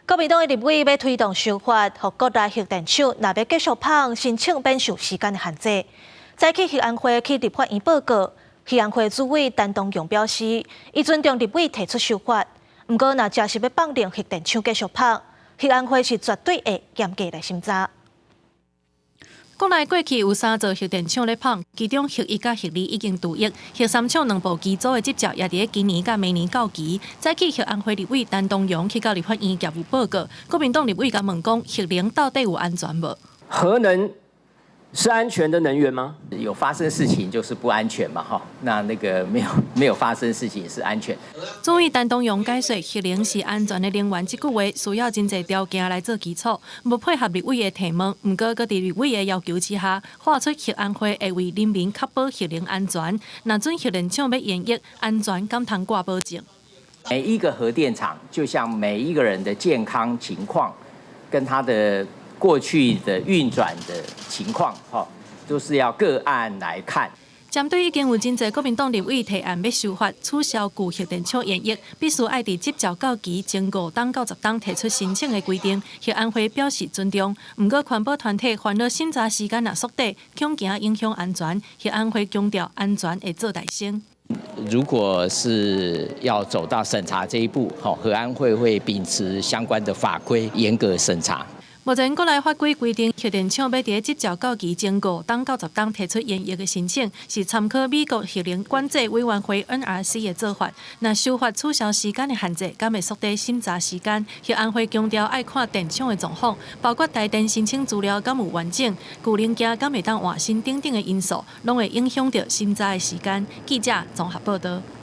國民黨的立委欲推動修法，予國內核電廠若欲繼續麭，申請免受時間的限制。早起核安會去立法院報告，核安會主委陳東陽表示，伊尊重立委提出修法，毋過若誠實欲放任核電廠繼續麭，核安會是絕對會嚴格來審查。國內過去有三座核電廠咧麭，其中核一佮核二已經除役，核三廠兩部機組的執照也佇咧今年佮明年到期。早起核安會立委陳東陽去到立法院業務報告，國民黨立委共問講，核能到底有安全無？核能是安全的能源嗎？有發生事情就是不安全嘛，哈。那個沒有發生事情是安全。主委陳東陽解說，核能是安全的能源，這句話需要真濟條件來做基礎，無配合立委的提問。毋過，閣佇立委的要求之下，喊出核安會會為人民確保核能安全。若准核電廠欲延役，安全敢通掛保證？每一個核電廠，就像每一個人的健康情況，跟他的過去的運轉的情況，哈，都是要個案來看。針對已經有真濟國民黨立委提案欲修法取消舊核電廠延役，必須愛佇執照到期前5冬到10冬提出申請的規定，核安會表示尊重。毋過環保團體煩惱審查時間若縮短，恐驚影響安全。核安會強調安全會做代先。如果是要走到審查這一步，核安會會秉持相關的法規，嚴格審查。目前國內法規規定，核電廠欲佇執照到期前5冬到10冬提出延役的申請，是參考美國核能管制委員會 NRC 的做法。若修法取消時間的限制，敢會縮短審查時間？核安會強調愛看電廠的狀況，包括台電申請資料敢有完整，舊零件敢會當換新等等的因素，攏會影響著審查的時間。記者綜合報導。